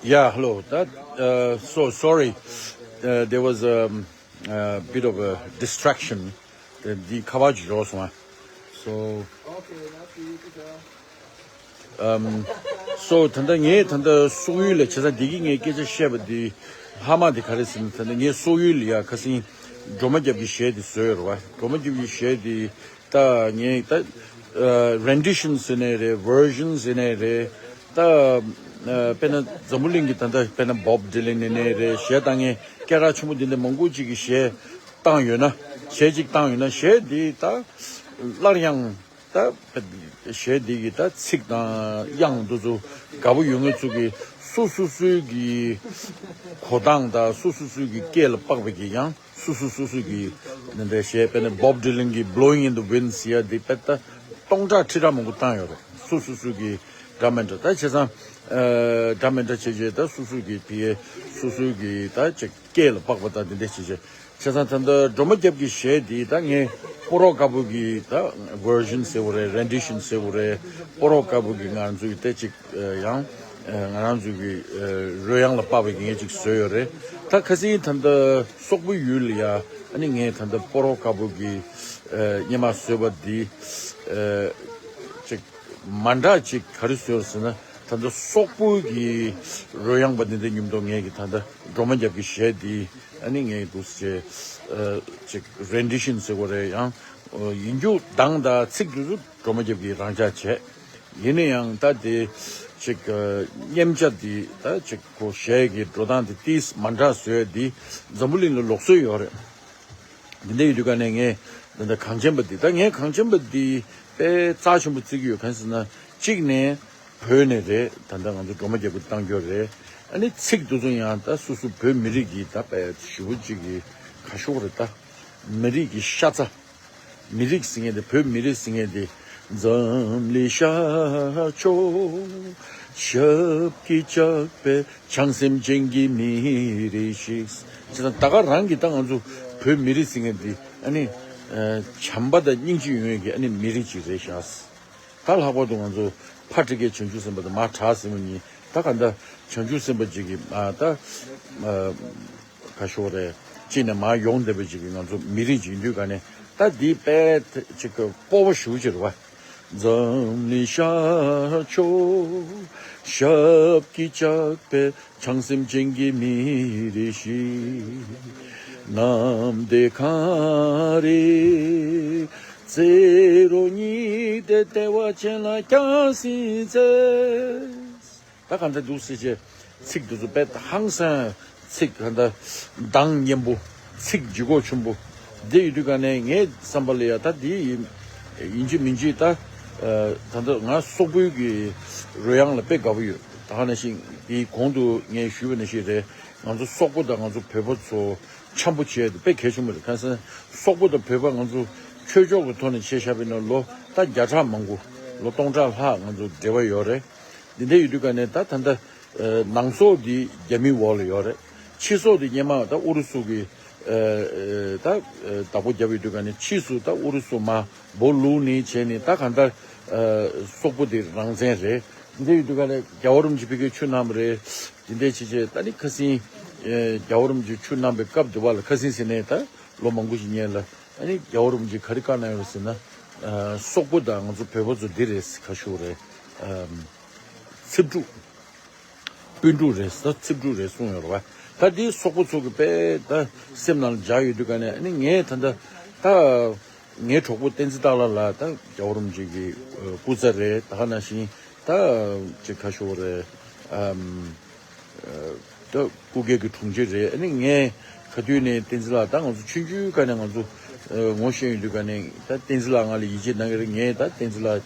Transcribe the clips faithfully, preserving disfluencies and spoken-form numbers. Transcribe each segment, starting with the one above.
Yeah, hello. That uh, so sorry. Uh, there was a, a bit of a distraction. འདི་ཁ་པར་ཅིག་འབྱོར་སོང་ཨ། So um so ད་ལྟ་ངས་ད་ལྟ་སོག་ཡུལ་ལ་བྱས་ཙང་འདི་གི་ངས་སྐད་ཆ་བཤད་པ་འདི་ལྷག་མ་འདི་ག་རེ་ཟེར་ན། ད་ལྟ་ངས་སོག་ཡུལ་ལ་ཡ་ཁ་སང་སྒྲོལ་མ་རྒྱབ་ཀྱི་གཞས་འདི་བཟོས་ཡོད་རེད་བ། སྒྲོལ་མ་རྒྱབ་ཀྱི་གཞས་འདི་ད་ངས་ད་rendition ཟེར་ནའི་རེད། version ཟེར་ནའི་རེད། ད་དཔེར་ན་འཛམ་བུ་གླིང་གི་ད་ལྟ་དཔེར་ན་Bob Dylan ཡིན་ནའི་རེད། གཞས་བཏང་མཁན་སྐད་གྲགས་ཆེན་པོ་འདི་འདྲ་མང་པོ་ཅིག་གི་གཞས་བཏང་ཡོད་ན། གཞས་ཅིག་བཏང་ཡོད་ན་གཞས་འདི་ད་སླར་ཡང་ད་གཞས་འདི་གི་ད་ཚིག་དང་དབྱངས་འདི་ཚོ་དགའ་པོ་ཡོད་མཁན་ཚོ་གི་སོ་སོ་སོའི་གི་གོ་སྟངས་དང་སོ་སོ་སོའི་གི་སྐད་ལ་དཔག་པའི་གི་ཡང་སོ་སོ་སོ་སོ་གི་འདི་འདྲ་གཞས། དཔེར་ན་Bob Dylan གི་Blowing in the Wind ཟེར་ཡ་འདི་དཔེ་ད་སྟོང་ཕྲག་ཁྲི་ཕྲག་མང་པོ་བཏང་ཡོད་རེད། སོ་སོ་སོ་གི་འདྲ་མི་འདྲ། ད་བྱས་ཙང་ཨ་འདྲ་མི་འདྲ་བྱས་བྱས་ད་སོ་སོ་གི་དེ་སོ་སོ་གི་ད་ཅིག་སྐད་ལ་དཔག་པ་དང་དེ་འདྲ་བྱས་བྱས། བྱས་ཙང་ད་ལྟ་སྒྲོལ་མ་རྒྱབ་ཀྱི་གཞས་འདི་ད་ངས་སྤོ་རོག་དཀར་པོ་གི་ད་version ཟེར་བ་རེད། rendition ཟེར་བ་རེད། སྤོ་རོག་དཀར་པོ་གི་ང་ཚོའི་དེ་ཅིག་ཨ་ཡང་ཨ་ང་རང་ཚོའི་གི་ཨ་རོལ་དབྱངས་ལ་དཔག་པའི་གི་ངས་ཅིག་བཟོས་ཡོད་རེད། ད་ཁ་སང་ད་ལྟ་སོག་པོའི་ཡུལ་ལ་ཡ་ཨ་ནི་ངས་ད་ལྟ་སྤོ་རོག་དཀར་པོ་གི་ཨ་སྔོན་མ་བཟོས་པ་འདི་ཨ་ཅིག་མ་འདྲ་ཅིག་ག་རེ་བཟོས་ཟེར་ན། ད་ལྟ་སོག་པོའི་གི་རོལ་དབྱངས་པ་འདི་འདྲ་མཉམ་དུ་ངས་གི་ད་ལྟ་སྒྲོལ་མ་རྒྱབ་ཀྱི་གཞས་འདི་ཨ་ནི་ངས་འདུག་སེ་ཨ་ཅིག་rendition ཟེར་བ་རེད། ཡང་ཡིན་རྒྱུ་གདངས་དང་ཚིག་འདི་ཚོ་སྒྲོལ་མ་རྒྱབ་ཀྱི་རང་འཇགས་བྱས། ཡིན་ན་ཡང་ད་དེ་ཅིག་ཨ་མཉམ་བྱ་འདི་ད་ཅིག་ཁོ་གཞས་ཀྱི་འགྲོ་སྟངས་དེ་ཏིས་མ་འདྲ་བཟོས་འདི་འཛམ་བུ་གླིང་ལ་ལུགས་སྲོལ་ཡོད་རེད། འདི་འདྲ་ཡོད་དུས་ག་ནས་ངས་འདི་འདྲ་གངས་ཅན་པ་འདི་ད་ངས་གངས་ཅན་པ་འདི་དཔེ་རྩ་ཆེན་པོ་བརྩི་གི་ཡོད། གང་ཟེར་ན་གཅིག་ནས་བོད་ནས་རེད། ད་ལྟ་ང་ཚོ་སྒྲོལ་མ་རྒྱབ་ཀྱི་བཏང་རྒྱུ་རེད། ཨ་ནི་ཚིག་འདི་ཚོ་ཡང་ད་སོ་སོ་བོད་མི་རིགས་ཀྱི་ད་དཔེ་ཞེ་པོ་ཅིག་གི་ཁ་ཤོག་རེད། ད་མི་རིགས་ཀྱི་ཤ་ཚ། མི་རིགས་ཟེར་མཁན་དེ་བོད་མི་རིགས་ཟེར་མཁན་དེ། འཛམ་གླིང་ཤར་ཕྱོགས་ཞབས་ཀྱིས་བཅགས་པའི་བྱང་སེམས་ཅན་གྱི་མི་རིགས་ཤིག་ཅེས་དང་། ད་ག་རང་གི་ད་ང་ཚོ་བོད་མི་རིགས་ཟེར་མཁན་དེ་ཨ་ནི་བྱམས་པ་དང་སྙིང་རྗེ་ཡོད་མཁན་གྱི་ཨ་ནི་མི་རིགས་ཅིག་རེད་ཤག་ད་ལྷག་པར་དུ་ང་ཚོ་ཕ་ཁྲི་ཀའི་བྱང་ཆུབ་སེམས་དཔའ་དང་མ་བྲག་སྲིན་མོ་གཉིས། ད་ག་ད་བྱང་ཆུབ་སེམས་དཔའ་ཅིག་གིས་མ་ད་ཁ་ཤོར་རེད། ཅིག་ནས་མར་ཡོང་བསྡད་པའི་ཅིག་གི་ང་ཚོ་མི་རིགས་ཅིག་ཡིན་དུས་ག་ནས་ད་འདི་དཔེ་ཅིག་གི་སྤོབས་པ་ཞུ་ཅིག་རེད་བ། འཛམ་གླིང་ཤར་ཕྱོགས་ཞབས་ཀྱིས་བཅགས་པའི་བྱང་སེམས་ཅན་གྱི་མི་རིགས་ཤིག་གནམ་བདེ་གངས་རི་རྩེ་རོ་གཉིས་ཏེ་བདེ་བ་ཅན་ལ་སྐྱབས་སུ་མཆི། ད་གང་ལྟར་འདུག་སེ་བྱས་ཚིག་འདི་ཚོ་དཔེ་ཧང་སང་། ཚིག་གང་ལྟར་གདངས་སྙན་པོ། ཚིག་ལྗིད་ཁོག་ཆེན་པོ། འདི་ཡོད་དུས་ག་ནས་ངའི་བསམ་པ་ལ་ཡ་ད་འདི་ཡིན་གཅིག་མིན་གཅིག་ད་ད་ལྟ་ང་སོག་པོའི་གི་རོལ་དབྱངས་ལ་དཔེ་དགའ་པོ་ཡོད། ད་ག་ནང་བཞིན་འདིའི་གོང་དུ་ངས་ཞུས་པ་ནང་བཞིན་རེད། ང་ཚོ་སོག་པོ་དང་ང་ཚོ་བོད་པ་ཚོ་འཆམ་པོ་བྱས་ཏེ་དཔེ་གལ་ཆེན་པོ་རེད། ཁ་སང་སོག་པོ་དང་བོད་པ་ང་ཚོ་ཆོས་ཕྱོགས་ཀྱི་ཐོག་ནས་བྱས་བཞག་པ་ཡིན་ན་ལོ་ད་བརྒྱ་ཕྲག་མང་པོ་ལོ་སྟོང་ཕྲག་ལྷག་ང་ཚོ་འབྲེལ་བ་ཡོད་རེད། འདི་འདྲ་ཡོད་དུས་ག་ནས་ད་ད་ལྟ་ནང་སོག་འདི་རྒྱ་མིའི་འོག་ལ་ཡོད་རེད། ཕྱི་སོག་འདི་སྔོན་མ་ད་ཨུ་རུ་སུ་གི་ད་བདག་པོ་རྒྱབ་ཡོད་དུས་ག་ནས་ཕྱིས་སུ་ད་ཨུ་རུ་སུ་མར་སྦོ་ལུག་ནི་བྱས་ནས་ད་གང་ལྟར་སོག་པོ་འདི་རང་བཙན་རེད། འདི་འདྲ་ཡོད་དུས་ག་ནས་རྒྱལ་བ་རིན་པོ་ཆེ་ཕ་གིར་ཆོས་གནང་བ་རེད། འདི་འདྲ་བྱས་བྱས་ད་ནི་ཁ་སང་རྒྱལ་བ་རིན་པོ་ཆེ་ཆོས་གནང་པའི་སྐབས་དེ་བ་ལ་ཁ་སང་ཟེར་ནས་ད་ལོ་མང་པོ་ཞིག་སྔོན་ལ། ཨ་ནི་རྒྱལ་བ་རིན་པོ་ཆེས་ག་རེ་བཀའ་གནང་ཡོད་ཟེར་ན། ཨ་སོག་པོ་དང་ང་ཚོ་བོད་པ་ཚོ་འདི་རེད་ཁ་ཤོར་རེད། ཨམ་ཚིག་འབྲུ། སྤུན་འབྲུ་རེད་ཟེར་ཚིག་འབྲུ་རེད་གསུངས་ཡོད་རེད་བ། ད་འདི་སོག་པོ་ཚོ་གི་དཔེ་ད་སེམས་ནང་ལ་འཇགས་ཡོད་དུས་ག་ནས། ཨ་ནི་ངས་ད་ལྟ་ད་ངའི་གྲོགས་པོ་བསྟན་འཛིན་སྟག་ལྷ་ལགས་ད་རྒྱལ་བ་རིན་པོ་ཆེ་གི་སྐུ་ཚ་རེད། ད་ག་ནང་བཞིན་ད་ཅིག་ཁ་ཤོར་རེད། ཨམ། ད་སྐུ་སྒེར་གྱི་དྲུང་ཆེ་རེད། ཨ་ནི་ངས་ག་དུས་ནས་བསྟན་འཛིན་ལགས་ད་ང་ཚོ་ཆུང་ཆུང་སྒང་ནས་ང་ཚོ་ངོ་ཤེས་ཡོང་དུས་སྒང་ནས་ད་བསྟན་འཛིན་ལགས་ང་ལ་ཡིད་ཆེས་གནང་གི་རེད། ངས་ད་བསྟན་འཛིན་ལགས་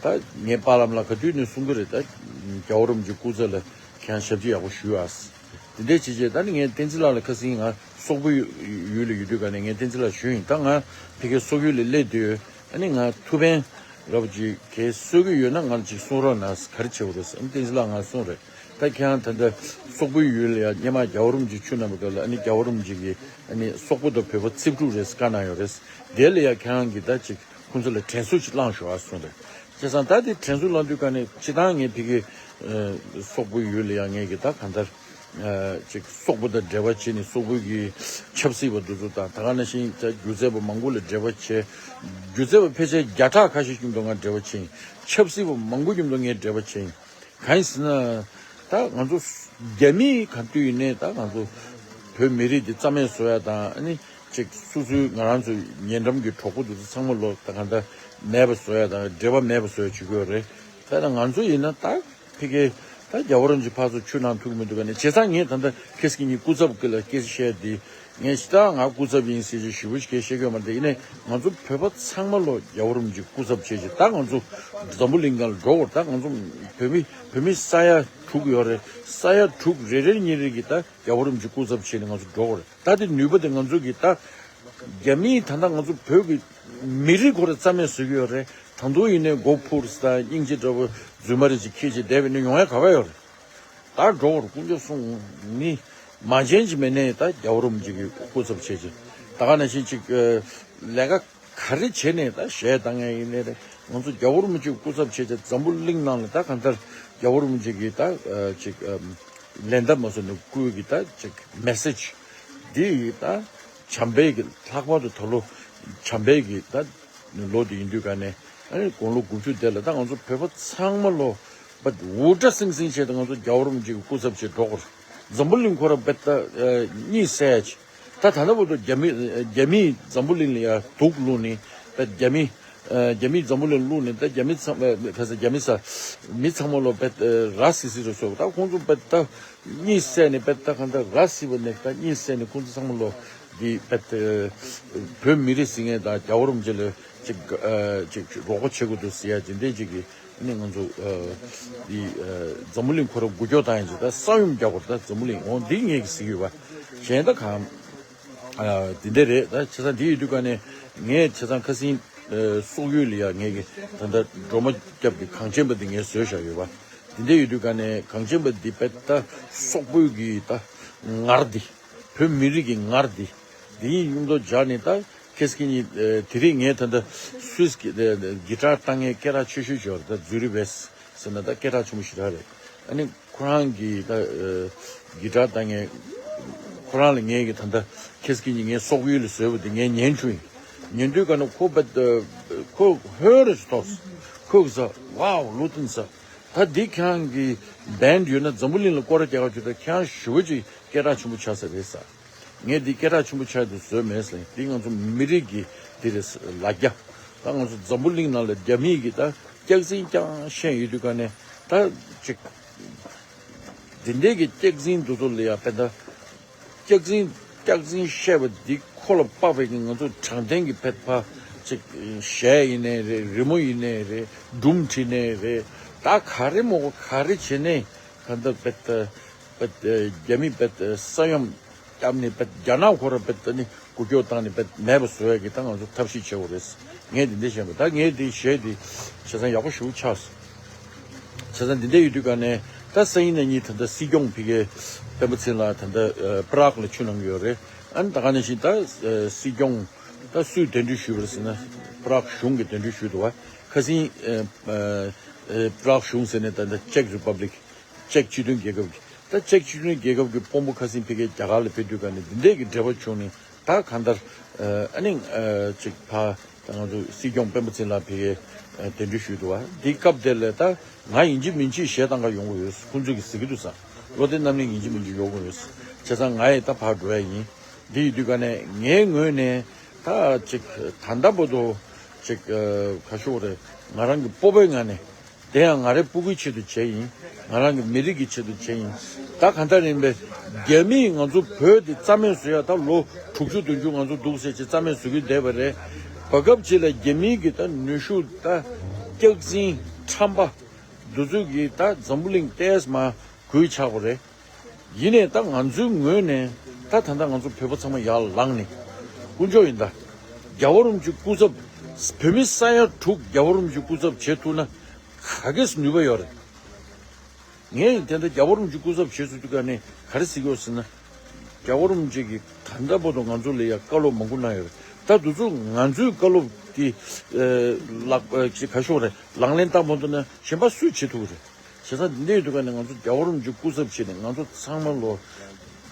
ད་ངའི་པཱ་ལགས་ལ་ག་དུས་ནས་གསུང་གི་རེད། ད་རྒྱལ་བ་རིན་པོ་ཆེའི་སྐུ་ཚ་ལ་ཁྱེད་རང་ཞབས་ཕྱི་ཡག་པོ་ཞུ་ཨ། དེ་འདྲས་བྱས་བྱས་ད་ནི་ངས་བསྟན་འཛིན་ལགས་ལ་ཁ་སང་ང་སོག་པོ་ཡུལ་ལ་ཡོད་དུས་སྒང་ནས་ངས་བསྟན་འཛིན་ལགས་ཞུས་ཡིན། ད་ང་ཕ་གིར་སོག་ཡུལ་ལ་སླེབས་དུས་ཨ་ནི་ང་ཐུབ་པན་རབ་ཅིག་གས་གསོལ་གི་ཡོད་ན་ང་ལ་ཅིག་གསུང་རོགས་གནང་། ག་རེ་བྱེད་དགོས་རེད་ཟེར། ཨ་ནི་བསྟན་འཛིན་ལགས་ང་གསུངས་རེད། ད་ཁྱེད་རང་ད་ལྟ་སོག་པོའི་ཡུལ་ལ་ཡ་སྔོན་མ་རྒྱལ་བ་རིན་པོ་ཆེ་ཆོས་གནང་པའི་སྐབས་ལ་ཨ་ནི་རྒྱལ་བ་རིན་པོ་ཆེ་གིས་ཨ་ནི་སོག་པོ་དང་བོད་པ་ཚིག་འབྲུ་རེད་ཟེར་བཀའ་གནང་ཡོད་རེད། དེ་ལ་ཡ་ཁྱེད་རང་གིས་ད་ཅིག་ཁོང་ཚོ་ལ་དྲན་གསོ་ཅིག་བསླངས་ཤོག་ཨ་གསུངས་རེད། བྱས་ཙང་ད་དེ་དྲན་གསོ་བསླངས་དུས་ག་ནས་སྤྱིར་བཏང་ངས་ཕ་གི་ ཨ་སོག་པོའི་ཡུལ་ལ་ཡང་ངས་ཀྱི་ད་གང་ལྟར་ཨ་ཅིག་སོག་པོ་དང་འབྲེལ་བ་བྱས་ནས་སོག་པོའི་གི་ཆབ་སྲིད་པ་འདི་ཚོ་དང་ད་ག་ནང་བཞིན་ད་སྒྱུ་རྩལ་པ་མང་པོ་ལ་འབྲེལ་བ་བྱས། སྒྱུ་རྩལ་པ་ཕལ་ཆེར་བརྒྱ་ཕྲག་ཁ་ཤས་ཀྱི་མཉམ་དུ་ང་འབྲེལ་བ་བྱས་ཡིན། ཆབ་སྲིད་པ་མང་པོ་མཉམ་དུ་ངས་འབྲེལ་བ་བྱས་ཡིན། གང་ཡིན་ཟེར་ན། ད་ང་ཚོ་རྒྱ་མི་ག་དུས་ཡིན་ནའི་ད་ང་ཚོ་བོད་མི་རིགས་འདི་རྩ་མེད་བཟོ་ཡ་དང་ཨ་ནི་ཅིག་སོ་སོའི་ང་རང་ཚོའི་ཉེ་འགྲམ་གྱི་གྲོགས་པོ་འདི་ཚོ་ཚང་མ་ལོ་ད་གང་ལྟར་མེད་པ་བཟོ་ཡ་དང་འབྲེལ་བ་མེད་པ་བཟོ་ཡ་བྱེད་ཀྱི་ཡོད་རེད། ད་ད་ང་ཚོ་ཡིན་ན་ད་ཕ་གི་ད་རྒྱལ་བ་རིན་པོ་ཆེ་ཕར་ཚུར་ཆུ་ནང་ཐུག་མི་འདུག་ག་ནས་བྱས་ཙང་ངས་ད་ལྟ་ཁེ་སི་ཀི་ཉིད་སྐུ་ཚབ་ཀྱི་ལ་སྐད་ཆ་བཤད་དེ། ངས་ཞེ་དྲག་ང་སྐུ་ཚབ་ཡིན་ཟེར་གྱི་ཞེ་པོ་ཞིག་བཤད་ཀྱི་ཡོད་མ་རེད། ཡིན་ནའི་ང་ཚོ་བོད་པ་ཚང་མ་ལོ་རྒྱལ་བ་རིན་པོ་ཆེ་སྐུ་ཚབ་བྱས་ཀྱི་ད་ང་ཚོ་འཛམ་བུ་གླིང་སྒང་ལ་འགྲོ་དགོས། ད་ང་ཚོ་བོད་མི་བོད་མི་ས་ཡ་དྲུག་ཡོད་རེད། ས་ཡ་དྲུག་རེ་རེ་གཉིས་རེ་གི་ད་རྒྱལ་བ་རིན་པོ་ཆེ་སྐུ་ཚབ་བྱས་ནས་ང་ཚོ་འགྲོ་དགོས་རེད། ད་དེ་ནུས་པ་དེ་ང་ཚོ་གི་ད་རྒྱ་མིས་ད་ལྟ་ང་ཚོ་བོད་ཀྱི་མི་རིགས་ཁོ་རང་རྩ་མེད་བཟོ་གི་ཡོད་རེད། ད་དུང་ཡིན་ནའི་མགོ་ཕུར་ས་དང་སྙིང་རྗེ་འདྲ་པོ་རྫུན་མ་རེ་ཅིག་ཁྱེར་ཅིག་བསྡད་པའི་ནི་ཡོང་ཡ་ག་བ་ཡོད་རེད། ད་འགྲོ་བར་དཀོན་མཆོག་གསུམ་ནི་མ་བྱན་གྱི་མེད་ནས་ད་རྒྱལ་བ་རིན་པོ་ཆེ་གི་སྐུ་ཚབ་བྱེད་ཅིང་ད་ག་ནང་བཞིན་ཅིག་ལས་ཀ་ག་རེ་བྱས་ནས་ད་གཞས་བཏང་ཡ་ཡིན་ནའི་རེད། ང་ཚོ་རྒྱལ་བ་རིན་པོ་ཆེ་སྐུ་ཚབ་བྱེད་ཅིང་འཛམ་བུ་གླིང་ནང་ལ་ད་གང་ལྟར་རྒྱལ་བ་རིན་པོ་ཆེ་གི་ད་ཅིག་ལན་འདེབས་མ་སོང་ནས་སྐུའི་གི་ད་ཅིག་མེ་སེ་ཇི་འདི་ཡི་ད་བྱམས་པའི་གི་ལྷག་པར་དུ་ད་ལོ་བྱམས་པའི་གི་ད་ལོ་དེ་ཡིན་དུས་ག་ནས་ཨ་ནི་དགུང་ལོ་དགུ་བཅུ་དེ་ལ་ད་ང་ཚོ་བོད་པ་ཚང་མ་ལོ་པ་འུར་སྒྲ་སིང་སིང་བྱས་ཏེ་ང་ཚོ་རྒྱལ་བ་རིན་པོ་ཆེ་གི་སྐུ་ཚབ་བྱེད་འགྲོ་དགོས། འཛམ་བུ་གླིང་ཁོ་ར་པད་ད་གཉིད་སད་ཅིག་ད་ད་ལྟ་བར་དུ་རྒྱ་མི་རྒྱ་མིས་འཛམ་བུ་གླིང་ལ་ཡ་དུག་བླུགས་ནས་པད་རྒྱ་མི་རྒྱ་མིས་འཛམ་བུ་གླིང་བླུགས་ནས་ད་རྒྱ་མི་ཚང་ཕ་ས་རྒྱ་མི་ས་མི་ཚང་མ་ལོ་པད་ར་སི་སི་རུ་སོགས་ད་ཁོང་ཚོ་པད་ད་གཉིད་སད་ནས་པད་ད་གང་ད་ར་སི་བ་ནས་ད་གཉིད་སད་ནས་ཁོང་ཚོ་ཚང་མ་ལོ་འདི་པད་བོད་མི་རིགས་ཟིན་ངེས་དང་རྒྱལ་བ་རིན་པོ་ཆེ་ལ་ཅིག་ཅིག་རོགས་པ་བྱེད་དགོས་འདུག་ཟེར་ཡ་དེ་འདྲས་ཅིག་གི་ནི་ང་ཚོ་འདི་འཛམ་བུ་གླིང་ཁོ་ར་འགུལ་སྐྱོད་བཏང་ཡིན་ཟེར་ད་ས་ཡོམ་རྒྱག་དགོས་རེད། ད་འཛམ་བུ་གླིང་འོང་འདི་ངས་གི་ཟེར་གི་ཡོད་པ་གཞན་ད་གང་དེ་འདྲས་རེད། ད་བྱས་ཙང་འདི་ཡོད་དུས་ཀ་ནས་ངས་བྱས་ཙང་ཁ་སང་སོག་ཡུལ་ལ་ཡ་ངས་གི་ད་ལྟ་སྒྲོལ་མ་སྐྱབས་ཀྱི་གངས་ཅན་པ་འདི་ངས་བཟོས་བཞག་ཡོད་པ་འདི་འདྲས་ཡོད་དུས་ཀ་ནས་གངས་ཅན་པ་འདི་པད་ད་སོག་པོའི་གི་ད་ངར་འདི་བོད་མི་རིགས་ཀྱི་ངར་འདི་འདི་ཡིན་སྙིང་དོ་འཇགས་ནས་ད། ཁེ་སི་ཀི་ཉིད་དེ་རིང་ངས་ད་ལྟ་སུད་སི་གི་གི་ཊར་བཏང་མཁན་སྐད་གྲགས་ཆེ་ཤོས་ཤིག་ཡོད་རེད། ད་ཛུ་རི་ཝེས་ཟེར་ན་ད་སྐད་གྲགས་ཆེན་པོ་ཞིག་རང་རེད། ཨ་ནི་ཁོ་རང་གི་ད་གི་ཊར་བཏང་མཁན་ཁོ་རང་ལ་ངས་གི་ད་ལྟ་ཁེ་སི་ཀི་ཉིད་ངའི་སོག་ཡུལ་ལ་བཟོས་པ་དེ་ངས་ཉན་བྱུང་ཡིན། ཉན་དུས་ག་ན་ཁོ་བ་ཁོ་ཧོན་རེ་ཞིག་ཐོགས། ཁོ་གི་ས་ཝའོ་ལུ་ཏིན་ས་ད་འདི་ཁྱེད་རང་གི་བན་ཌི་ཡོད་ན་འཛམ་བུ་གླིང་ལ་སྐོར་ར་རྒྱག་ག་བྱོས། ད་ཁྱེད་རང་ཞེ་པོ་ཅིག་སྐད་གྲགས་ཆེན་པོ་ཆགས་ས་རེད་ས། ངས་འདི་སྐད་གྲགས་ཆེན་པོ་ཆགས་དུ་བཟོས་མེད་ཟེར། འདི་ང་ཚོ་མི་རིགས་ཀྱི་འདི་རེད་ལ་རྒྱ། ད་ང་ཚོ་འཛམ་བུ་གླིང་ནང་ལ་རྒྱ་མིས་ཀྱི་ད་སྐྱག་རྫུན་རྐྱང་བཤད་ཡོད་དུས་ག་ནས་ད་ཅིག་འདི་འདྲས་ཀྱི་སྐྱག་རྫུན་འདི་ཚོ་ལ་ཡ་ཕན་ད་སྐྱག་རྫུན་སྐྱག་རྫུན་བཤད་པ་འདི་ཁོ་ལ་དཔག་པའི་གི་ང་ཚོ་དྲང་བདེན་གྱི་ཕན་པ་ཅིག་གཞས་ཡིན་ནའི་རེད། རི་མོ་ཡིན་ནའི་རེད། སྒྲུང་བྲིས་ནའི་རེད། ད་ག་རེ་མོ་ག་རེ་བྱས་ནའི་ག་འདི་ཕན་ད་ཕན་རྒྱ་མི་ཕན་ས་ཡོམ། བརྒྱབ་ནས་བེད་རྒྱ་ནག་ཁོ་ར་བེད་ད་ནི་འགུལ་སྐྱོད་བཏང་ནས་བེད་མེད་པ་བཟོ་ཡ་གི་ད་ང་ཚོ་ཐབས་ཤེས་བྱེད་དགོས་རེད། ངས་འདི་འདྲ་བཤད་པ་ད་ངས་འདི་གཞས་འདི་བྱས་ཙང་ཡག་པོ་ཞེ་པོ་ཆགས་སོང་། བྱས་ཙང་འདི་འདྲ་ཡོད་དུས་ག་ནས་ད་སང་ཉིན་གནངས་ཉིན་ད་ལྟ་སྲིད་སྐྱོང་ཕ་གི་སྤེན་པ་ཚེ་རིང་ལགས་ད་ལྟ་པ་རག་ལ་ཆུ་ནང་ཡོད་རེད། ཨ་ནི་ད་ག་ནང་བཞིན་ད་སྲིད་སྐྱོང་ད་སུས་གདན་འདྲེན་ཞུས་པ་རེད་ཟེར་ན་པ་རག་གཞུང་གིས་གདན་འདྲེན་ཞུས་འདུག་བ། ཁ་སང་པ་རག་གཞུང་ཟེར་ནས་ད་ལྟ་ཅེག་རི་པབ་ལིག་ཅེག་སྤྱི་མཐུན་རྒྱལ་ཁབ་ཀྱི་ད་ཅེག་སྤྱི་མཐུན་རྒྱལ་ཁབ་ཀྱི་དཔོན་པོ་ཁ་སང་ཕ་གིར་རྒྱ་གར་ལ་ཕེབས་དུས་ག་ནས་འདི་འདྲས་ཀྱི་འབྲེལ་བ་བྱུང་ནས་ད་གང་ལྟར་ཨ་ནི་ཅིག་ཕ་ད་ང་ཚོ་སྲིད་སྐྱོང་སྤེན་པ་ཚེ་རིང་ལགས་ཕ་གིར་གདན་འདྲེན་ཞུས་འདུག་བ། འདི་སྐབས་དེ་ལ་ད་ང་ཡིན་གཅིག་མིན་གཅིག་གཞས་བཏང་ག་ཡོང་གི་ཡོད། ཁོང་ཚོས་ཀྱི་ཟེར་གྱི་འདུག་བསམ། བློ་བདེ་རྣམ་གླིང་ཡིན་གཅིག་མིན་གཅིག་ཡོང་གི་ཡོད། བྱས་ཙང་ང་ཡི་ད་ཕར་འགྲོ་ཡ་ཡིན། འདི་ཡིན་དུས་ག་ནས་ངའི་ངོས་ནས་ད་ཅིག་ད་ལྟ་བར་དུ་ཅིག་ག་ཤོག་རེད། ང་རང་གི་སྤོབས་པའི་ངང་ནས། དེ་ཡང་ང་རའི་སྤུ་གུའི་ཆེད་དུ་བྱས་ཡིན། ང་རང་གི་མི་རིགས་ཀྱི་ཆེད་དུ་བྱས་ཡིན། ད་གང་ལྟར་ཡིན་པས་རྒྱ་མིས་ང་ཚོ་བོད་འདི་རྩ་མེད་བཟོ་ཡ་ད་ལོ་དྲུག་ཅུ་བདུན་ཅུ་ང་ཚོ་འདུག་ཟེར་ཅིག་རྩ་མེད་བཟོ་གི་བསྡད་པ་རེད། བར་སྐབས་ཅིག་ལ་རྒྱ་མིའི་གི་ད་ནུས་ཤུགས་ད་སྐྱག་རྫུན་ཁྲམ་པ་འདི་ཚོ་གིས་ད་འཛམ་བུ་གླིང་ཏོག་ཙམ་མར་འགུལ་ཆགས་པ་རེད། ཡིན་ནའི་ད་ང་ཚོའི་ངོས་ནས་ད་ད་ལྟ་ང་ཚོ་བོད་པ་ཚང་མ་ཡར་ལངས་ནས་དཀོན་མཆོག་ཡིན་ད། རྒྱལ་བ་རིན་པོ་ཆེ་སྐུ་ཚབ་བོད་མི་ས་ཡ་དྲུག་རྒྱལ་བ་རིན་པོ་ཆེ་སྐུ་ཚབ་བྱེད་ཐུབ་ན་ག་གེ་ནུས་པ་ཡོད་རེད། ངས་དེ་འདྲ་རྒྱལ་བ་རིན་པོ་ཆེ་སྐུ་ཚབ་བྱེད་ཚུལ་དུས་ག་ནས་ག་རེ་ཟེར་གྱི་ཡོད་ཟེར་ན། རྒྱལ་བ་རིན་པོ་ཆེ་གིས་ད་ལྟ་བར་དུ་ང་ཚོ་ལ་ཡ་བཀའ་སློབ་མང་པོ་གནང་ཡོད་རེད། ད་དུས་ཚོད་ང་ཚོའི་བཀའ་སློབ་དེ་ལག་ག་ཤོག་རེད་ལག་ལེན་བསྟར་མ་ཐུབ་ན་གཞན་པ་སུས་བྱེད་ཐུབ་ཀྱི་རེད། བྱས་ཙང་འདི་འདྲའི་དུས་ག་ནས་ང་ཚོ་རྒྱལ་བ་རིན་པོ་ཆེ་སྐུ་ཚབ་བྱས་ནས་ང་ཚོ་ཚང་མ་ལོ།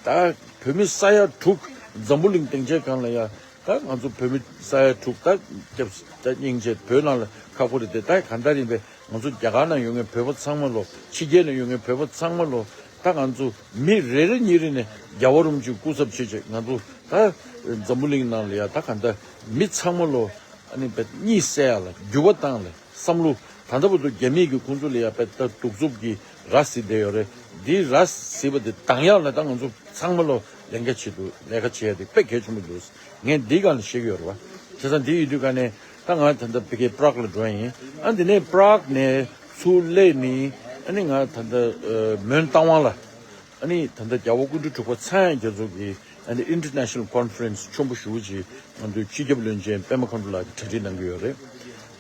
ད་བོད་མི་ས་ཡ་དྲུག་འཛམ་བུ་གླིང་སྟེང་ཆའི་སྒང་ལ་ཡ། ད་ང་ཚོ་བོད་མི་ས་ཡ་དྲུག་ད་སྐྱབས་ད་སྙིང་རྗེ་བོད་ནང་ལ་ཁག་པོ་རེད་དེ། ད་གང་ལྟར་ཡིན་པས་ང་ཚོ་རྒྱ་གར་ནང་ཡོད་མཁན་བོད་པ་ཚང་མ་ལོ། ཕྱི་རྒྱལ་ནང་ཡོད་མཁན་བོད་པ་ཚང་མ་ལོ། ད་ང་ཚོ་མི་རེ་རེ་གཉིས་རེ་ནས་རྒྱལ་བ་རིན་པོ་ཆེ་སྐུ་ཚབ་བྱས་བྱས་ང་ཚོ་ད་འཛམ་བུ་གླིང་ནང་ལ་ཡ། ད་གང་ལྟར་མི་ཚང་མ་ལོ། ཨ་ནི་བས་གཉིད་སད་ཡ་ལ་འགྱུར་བ་བཏང་ལ་བསམ་བློ། ད་ལྟ་བར་དུ་རྒྱ་མིས་ཀྱི་ཁོང་ཚོ་ལ་ཡ་བས་ད་གདུག་རྩུབ་ཀྱི་ར་བཟི་བསྡད་ཡོད་རེད། འདི་ར་བཟི་བ་དེ་དང་ཡག་ལ་ད་ང་ཚོ་ཚང་མ་ལོ་ལས་ཀ་བྱེད་དུ་ལས་ཀ་བྱེད་ཡ་དེ་དཔེ་གལ་ཆེན་པོ་འདུག་ངས་འདི་སྒང་ལ་བཤད་ཀྱི་ཡོད་རེད་བ། བྱས་ཙང་འདི་ཡོད་དུས་ག་ནས་ད་ང་ད་ལྟ་ཕ་གི་པྲག་ལ་འགྲོ་ཡ་ཡིན། ཨ་འདི་ནས་པྲག་ནས་ཚུར་སླེབས་ནི། ཨ་ནི་ང་ད་ལྟ་མོན་རྟ་དབང་ལ། ཨ་ནི་ད་ལྟ་རྒྱལ་བ་སྐུ་ཕྲེང་དྲུག་པ་ཚངས་དབྱངས་རྒྱ་མཚོ་གི་ཨ་ནི་International Conference ཆེན་པོ་ཞེ་པོ་ཅིག་ང་ཚོའི་སྤྱི་ཁྱབ་བློན་ཆེན་པད་མ་མཁའ་འགྲོ་ལགས་ཀྱིས་གྲ་སྒྲིག་གནང་གི་ཡོད་རེད།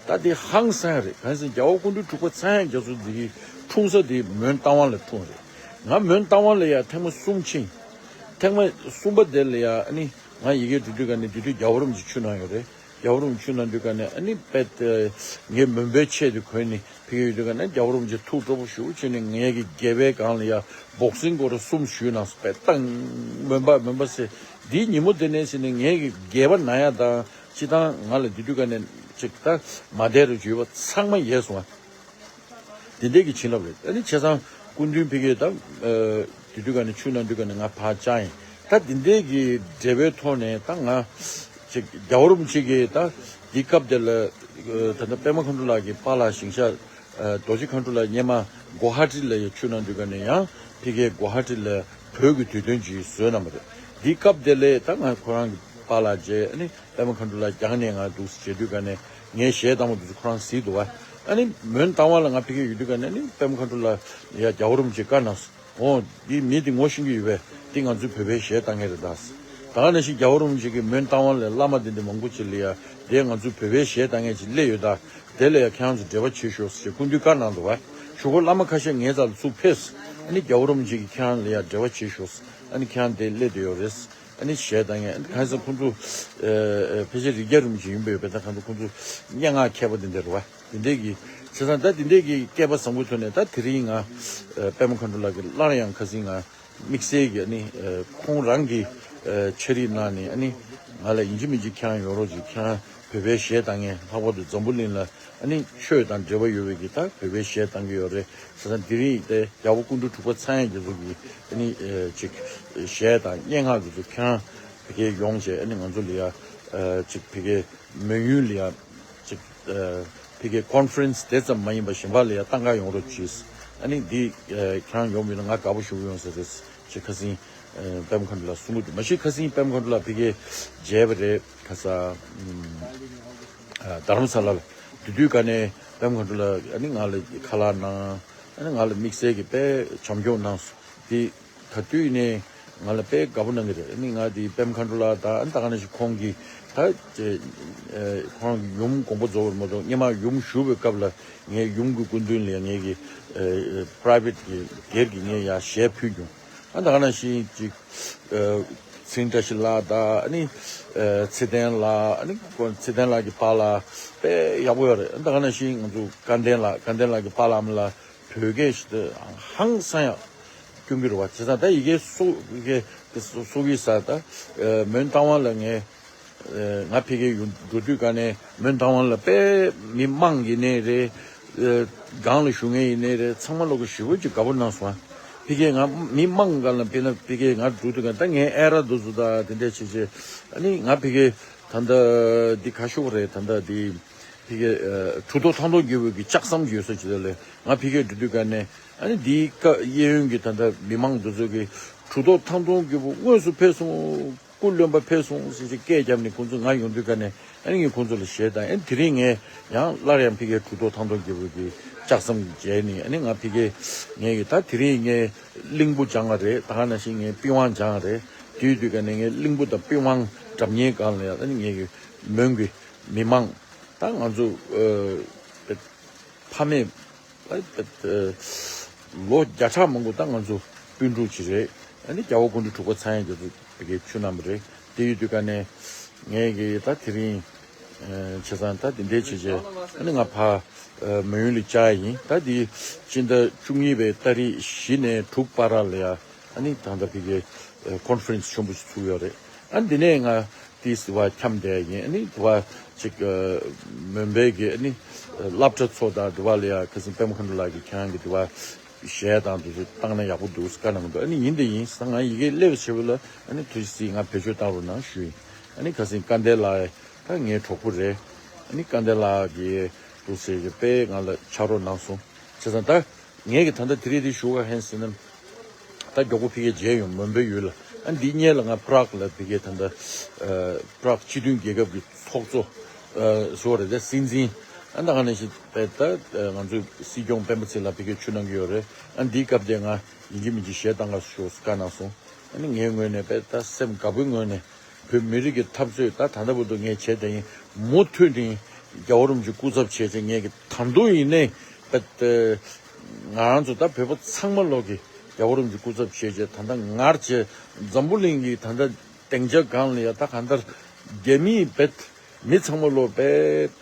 ད་དེ་ཧང་སང་རེད། གང་ཟེར་རྒྱལ་བ་སྐུ་ཕྲེང་དྲུག་པ་ཚངས་དབྱངས་རྒྱ་མཚོ་འདི་གི་འཁྲུངས་ས་དེ་མོན་རྟ་དབང་ལ་འཁྲུངས་རེད། ང་མོན་རྟ་དབང་ལ་ཡ་ཐེངས་མ་གསུམ་ཕྱིན། ཐེངས་མ་གསུམ་པ་དེ་ལ་ཡ་ཨ་ནི་ང་ཡི་གེ་འབྲི་དུས་ག་ནས་དེ་དུས་རྒྱལ་བ་རིན་པོ་ཆེ་ཆོས་གནང་ཡོད་རེད། རྒྱལ་བ་རིན་པོ་ཆེ་ཆོས་གནང་དུས་ག་ནས་ཨ་ནི་དཔེ་ངའི་མོན་པའི་ཆས་དེ་གོན་ནས་ཕ་གི་ཡོད་དུས་ག་ནས་རྒྱལ་བ་རིན་པོ་ཆེ་ཐུགས་སྤྲོ་པོ་ཞེ་པོ་བྱས་ནས་ངའི་གི་སྒལ་པའི་སྒང་ལ་ཡ་བོག་སིང་སྐོར་ར་གསུམ་གཞུས་གནང་སོང་། དཔེ་བཏང་། མོན་པ་མོན་པ་ཟེར། འདིའི་ཉིན་མོ་དེ་ནས་ཟེར་ནས་ངའི་གི་སྒལ་པ་ན་ཡ་དང་། སྤྱིར་བཏང་ང་ལ་དེ་དུས་ག་ནས་ཅིག་ད་མ་བདེ་རུ་བྱུས་པ་ཚང་མ་ཡལ་སོང་ཨ། དེ་འདྲའི་གི་བྱིན་རླབས་རེད། ཨ་ནི་བྱས་ཙང་སྐུ་མདུན་ཕ་གིར་ད་ཨ་དེ་དུས་ག་ནས་ཆོས་གནང་དུས་ག་ནས་ང་ཕར་བཅར་ཡིན། ད་དེ་འདྲའི་གི་འབྲེལ་བའི་ཐོག་ནས་ད་ང་ཅིག་རྒྱལ་བ་རིན་པོ་ཆེ་གིས་ད་དེ་སྐབས་དེ་ལ་ཨ་ད་ལྟ་པད་མ་མཁའ་འགྲོ་ལགས་ཀྱི་པཱ་ལགས་ཞིང་གཤེགས་ཨ་རྡོ་རྗེ་མཁའ་འགྲོ་ལགས་སྔོན་མ་གོ་ཧ་ཊི་ལ་ཡ་ཆོས་གནང་དུས་ག་ནས་ཡང་ཕ་གིར་གོ་ཧ་ཊི་ལ་བོད་ཀྱི་དུས་སྟོན་ཅིག་བཟོས་གནང་བ་རེད། དེ་སྐབས་དེ་ལ་ད་ང་ཁོ་རང་གི་པཱ་ལགས་མཇལ། ཨ་ནི་པད་མ་མཁའ་འགྲོ་ལགས་རྒྱང་ནས་ང་འདུག་སེ་མཇལ་དུས་ག་ནས་ངའི་གཞས་བཏང་བ་འདུག་སེ་ཁོ་རང་གཟིགས་འདུག་བ། ཨ་ནི་མོན་རྟ་དབང་ལ་ང་ཕ་གིར་ཡོད་དུས་ག་ནས་ཨ་ནི་པད་མ་མཁའ་འགྲོ་ལགས་ཡ་རྒྱལ་བ་རིན་པོ་ཆེ་བཀའ་གནང་སོང་། འོ་འདི་མི་འདི་ངོ་ཤེས་ཀྱི་ཡོད་པས། འདི་ང་ཚོའི་བོད་པའི་གཞས་བཏང་མཁན་རེད་ད། ད་ག་ནང་བཞིན་རྒྱལ་བ་རིན་པོ་ཆེ་གིས་མོན་རྟ་དབང་ལ་བླ་མ་འདི་འདི་མང་པོ་ཅིག་ལ་ཡ་འདི་ང་ཚོའི་བོད་པའི་གཞས་བཏང་མཁན་ཅིག་སླེབས་ཡོད་ད། དེ་ལ་ཡ་ཁྱེད་རང་ཚོ་འབྲེལ་བ་བྱེད་ཤོག་ཟེར་སྐུ་མདུན་བཀའ་གནང་འདུག་བ། གཞུག་གུ་བླ་མ་ཁ་ཤས་ངའི་རྩ་ལ་ཚུར་ཕེབས། ཨ་ནི་རྒྱལ་བ་རིན་པོ་ཆེ་གིས་ཁྱེད་རང་ལ་ཡ་འབྲེལ་བ་བྱེད་ཤོག། ཨ་ནི་ཁྱེད་རང་དེ་སླེབས་བསྡད་ཡོད་རེད། ཨ་ནི་གཞས་བཏང་མཁན་གང་ཟེར་ཁོང་ཚོ་ཨ་ཨ་ཕལ་ཆེར་རི་རྒྱལ་རིན་པོ་ཆེ་ཡིན་པས། བས་ད་གང་ཚོ་ཁོང་ཚོ་སྙན་ངག་མཁས་པ་དེ་འདྲ་རེད་བ། དེ་འདྲས་ཀྱི་བྱས་ཙང་ད་དེ་འདྲས་ཀྱི་སྐལ་པ་བཟང་པོའི་ཐོག་ནས་ད་དེ་རིང་ང་ཨ་པད་མ་མཁའ་འགྲོ་ལགས་ཀྱིས་སླར་ཡང་ཁ་སང་ང་དམིགས་བསལ་གྱི་ཨ་ནི་ཨ་ཁོང་རང་གིས་ཨ་ཕྱག་བྲིས་གནང་ནས་ཨ་ནི་ང་ལ་ཡིན་གཅིག་མིན་གཅིག་ཁྱེད་རང་ཡོང་རོགས་གྱིས། ཁྱེད་རང་བོད་པའི་གཞས་བཏང་མཁན། ལྷག་པར་དུ་འཛམ་བུ་གླིང་ལ་ཨ་ནི་ཆོས་དང་འབྲེལ་བ་ཡོད་པའི་གི་ད་བོད་པའི་གཞས་བཏང་གི་ཡོད་རེད། བྱས་ཙང་དེ་རིང་དེ་རྒྱལ་བ་སྐུ་ཕྲེང་དྲུག་པ་ཚངས་དབྱངས་རྒྱ་མཚོ་གི་ཨ་ནི་ཨ་ཅིག་གཞས་དང་སྙན་ངག་དེ་ཚོ་ཁྱེད་རང་ཕ་གིར་ཡོང་བྱས། ཨ་ནི་ང་ཚོ་ལ་ཡ་ཨ་ཅིག་ཕ་གིར་མོན་ཡུལ་ལ་ཡ་ཅིག་ཨ་ཕ་གིའི་ཀོན་ཕ་རེན་སི་དེ་ཙམ་མ་ཡིན་པ་གཞན་པ་ལ་ཡང་གཏང་ག་ཡོང་རོགས་གྱིས། ཨ་ནི་འདི་ཨ་ཁྱེད་རང་ཡོང་མིན་ན་ང་དགའ་པོ་ཞེ་པོ་ཡོང་ས་རེད་ཅེས་ཁ་སང་ཨ་པད་མ་མཁའ་འགྲོ་ལགས་གསུང་གི་འདུག་མ་གཞི་ཁ་སང་པད་མ་མཁའ་འགྲོ་ལགས་ཕ་གིར་མཇལ་བ་རེད། ཁ་ས་ཨམ་ཨ་རྡ་རམ་ས་ལ་ལ་དེ་དུས་ག་ནས་པད་མ་མཁའ་འགྲོ་ལགས་ཨ་ནི་ང་ལ་ཁ་ལག་གནང་། ཨ་ནི་ང་ལ་དམིགས་བསལ་གྱི་དཔེ་བྱམས་སྐྱོང་གནང་སོང་། དེ་ག་དུས་ནས་ང་ལ་དཔེ་དགའ་པོ་གནང་གི་རེད། ཨ་ནི་ང་དེ་པད་མ་མཁའ་འགྲོ་ལགས་དང་ཨ་ནི་ད་ག་ནང་བཞིན་ཁོང་གི་ད་ཅེ་ཨེ་ཁོང་གི་ཡུམ་དགོངས་པ་རྫོགས་པར་མ་གཏོགས་སྔོན་མ་ཡུམ་བཞུགས་པའི་སྐབས་ལ་ངའི་ཡུམ་གྱི་སྐུ་མདུན་ལ་ངེད་ཀྱི་ཨེ་པ་རའི་ཝེ་ཊི་གི་སྒེར་གྱི་ངས་ཡར་གཞས་ཕུལ་མྱོང་། ཨ་ད་ག་ནང་བཞིན་ཅིག་ཨེ་ཚེ་རིང་བཀྲ་ཤིས་ལགས་དང་ཨ་ནི་ཨེ་ཚེ་བརྟན་ལགས། ཨ་ནི་ཁོང་ཚེ་བརྟན་ལགས་ཀྱི་པཱ་ལགས་དཔེ་ཡག་པོ་ཡོད་རེད། ཨ་ད་ག་ནང་བཞིན་ང་ཚོ་སྐལ་ལྡན་ལགས། སྐལ་ལྡན་ལགས་ཀྱི་པཱ་ལགས་ཨ་མ་ལགས། བོད་སྐད་ཞིག་ཏུ་ཧང་སང་ཡག་སྐྱོན་གྱི་རེད་བ། བྱས་ཙང་ད་ཡི་གེ་སོ་ཡི་གེ་སོ་གི་ས་ད་མོན་རྟ་དབང་ལ་ངས་ང་ཕ་གིར་ཡོང་འགྲོ་དུས་ག་ནས་མོན་རྟ་དབང་ལ་དཔེ་མི་མང་ཡིན་ནའི་རེད། སྒང་ལ་བཞུགས་མཁན་ཡིན་ནའི་རེད། ཚང་མ་ལོག་གི་ཞེ་པོ་ཅིག་དགའ་པོ་གནང་སོང་། ཕ་གིར་ང་མི་མང་སྒང་ལ་དཔེར་ན་ཕ་གིར་ང་འགྲོ་དུས་ག་ད་ངའི་ཨེ་ར་འདུག་ཚོ་ད་དེ་འདྲས་བྱས་བྱས་ཨ་ནི་ང་ཕ་གིར་ད་ལྟ་འདི་ཁ་ཤོག་རེད། ད་ལྟ་འདི་ཕ་གི་ཨ་གྲུབ་ཐོབ་ཐང་སྟོང་རྒྱལ་པོ་གི་ལྕགས་ཟམ་ཡོད་ས་ཅིག་ལ་ང་ཕ་གིར་འགྲོ་དུས་ག་ནས་ཨ་ནི་འདིའི་ཀ་གཡས་གཡོན་གྱི་ད་ལྟ་མི་མང་འདི་ཚོ་གིས་གྲུབ་ཐོབ་ཐང་སྟོང་རྒྱལ་པོ་དངོས་སུ་ཕེབས་སོང་། སྐུ་རློན་པ་ཕེབས་སོང་ཟེར་ཅིག་སྐད་བརྒྱབ་ནས་ཁོང་ཚོ་ང་ཡོང་དུས་ག་ནས་ཨ་ནི་ངས་ཁོང་ཚོ་ལ་གཞས་བཏང་། ཨ་ནི་དེ་རིང་ངས་ཡང་སླར་ཡང་ཕ་གིར་གྲུབ་ཐོབ་ཐང་སྟོང་རྒྱལ་པོ་གི་ལྕགས་ཟམ་མཇལ་ནས་ཨ་ནི་ང་ཕ་གིར་ངས་ཀྱི་ད་དེ་རིང་ངས་གླིང་བུ་སྦྱངས་པ་རེད། ད་ག་ནང་བཞིན་ངས་པི་ཝང་སྦྱངས་པ་རེད། དེའི་དུས་ག་ནས་ངས་གླིང་བུ་དང་པི་ཝང་སྒྲ་སྙན་སྒང་ལ་ཡང་ཨ་ནི་ངས་ཀྱི་མོན་གྱི་མི་མང་། ད་ང་ཚོ་ཨ་ཕ་མེས་ཨ་ཨ་ལོ་བརྒྱ་ཕྲག་མང་པོ་ད་ང་ཚོ་སྤུན་ཕྲུག་ཅིག་རེད། ཨ་ནི་རྒྱལ་བ་སྐུ་ཕྲེང་དྲུག་པ་ཚངས་དབྱངས་རྒྱ་མཚོ་ཕ་གིར་ཆོས་གནང་བ་རེད། དེ་ཡོད་དུས་ག་ནས་ངས་ཀྱི་ད་དེ་རིང་ བྱས་ཙང་ད་དེ་འདྲའི་བྱས་བྱས་ཨ་ནི་ང་ཕ་མ་ཡུལ་ལ་བཅར་ཡིན། ད་དེ་སྤྱི་ཟླ་བཅུ་གཉིས་པའི་ཏ་རིག་བཞི་ནས་དྲུག་བར་ལ་ཡ་ཨ་ནི་ད་ལྟ་ཕ་གི་ཀོན་ཕ་རེན་སི་ཆེན་པོ་ཞིག་ཚུགས་ཡོད་རེད། ཨ་ནི་འདི་ནས་ང་ཏིས་དུ་བ་འཁྱམས་བསྡད་ཡིན། ཨ་ནི་དུ་བ་ཅིག་མོན་པའི་གི་ཨ་ནི་སློབ་གྲྭ་ཚོ་དང་དུ་བ་ལ་ཡ་ཁ་སང་པད་མ་མཁའ་འགྲོ་ལགས་ཀྱིས་ཁྱེད་རང་གི་དུ་བ་གཞས་དང་དུ་ཚོ་བཏང་ན་ཡག་པོ་འདུག་བཀའ་གནང་གི་འདུག་ཨ་ནི་ཡིན་དེ་ཡིན་ས། ང་ཡི་གེ་སླེབས་བྱས་པ་ལ་ཨ་ནི་ཐུགས་རྗེ་གཟིགས་ང་བེད་སྤྱོད་བཏང་རོགས་གནང་ཞུ་ཡིན། ཨ་ནི་ཁ་སང་སྐལ་ལྡན་ལགས་ད་ངའི་གྲོགས་པོ་རེད། ཨ་ནི་སྐལ་ལྡན་ལགས་ཀྱིས་འདུག་ཟེར་གྱི་དཔེ་ང་ལ་ཕྱག་རོགས་གནང་སོང་། བྱས་ཙང་ད་ངས་ཀྱི་ད་ལྟ་དེ་རིང་འདི་ཞུ་ག་ཧན་ཟེར་ན། ད་མགྱོགས་པོ་ཕ་གིར་མཇལ་ཡོང་། མོན་པའི་ཡུལ་ལ། ཨ་འདི་སྔོན་ལ་ང་པྲག་ལ་ཕ་གིར་ད་ལྟ་ཨ་པྲག་སྤྱི་མཐུན་རྒྱལ་ཁབ་ཀྱི་ཚོགས་གཙོ་ཨ་བཟོ་བ་རེད། ད་སྲིད་འཛིན་ཨ་ད་ག་ནང་བཞིན་པས་ད་ང་ཚོའི་སྲིད་སྐྱོང་སྤེན་པ་ཚེ་ལགས་ཕ་གིར་ཆུ་གནང་གི་ཡོད་རེད། ཨ་འདིའི་སྐབས་དེ་ང་ཡིན་གཅིག་མིན་གཅིག་གཞས་བཏང་ག་ཤོག་བཀའ་གནང་སོང་། ཨ་ནི་ངའི་ངོས་ནས་པས་ད་སེམས་དགའ་པོའི་ངོས་ནས་བོད་མི་རིགས་ཀྱི་འཐབ་རྩོད་ད་ད་ལྟ་བར་དུ་ངས་བྱས་བསྡད་ཡིན། མུ་མཐུད་ནས་རྒྱལ་བ་རིན་པོ་ཆེ་སྐུ་ཚབ་བྱས་བྱས་ངས་ཀྱི་ད་དུང་ཡིན་ནའི་པས་ང་རང་ཚོ་ད་བོད་པ་ཚང་མ་ལོག་གི་རྒྱལ་བ་རིན་པོ་ཆེ་སྐུ་ཚབ་བྱས་བྱས་ད་ལྟ་ངར་བྱས་འཛམ་བུ་གླིང་གི་ད་ལྟ་སྡིངས་ཆ་སྒང་ལ་ཡ་ད་གང་ལྟར་རྒྱ་མིའི་བེད་མི་ཚང་མ་ལོ་བེད་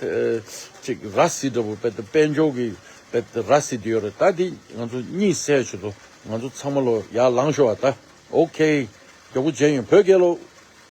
ཅིག་ར་སི་འདྲ་བོ་བེད་དཔལ་འབྱོར་གྱི་བེད་ར་སི་དེ་ཡོད་རེད། ད་དེ་ང་ཚོ་གཉིད་སད་ཆུ་ཚོ་ང་ཚོ་ཚང་མ་ལོ་ཡར་ལངས་ཤོག་ཨ། ད་ཨོ་ཁེ། མགྱོགས་པོ་མཇལ་ཡོང་། བོད་རྒྱལ་ལོ།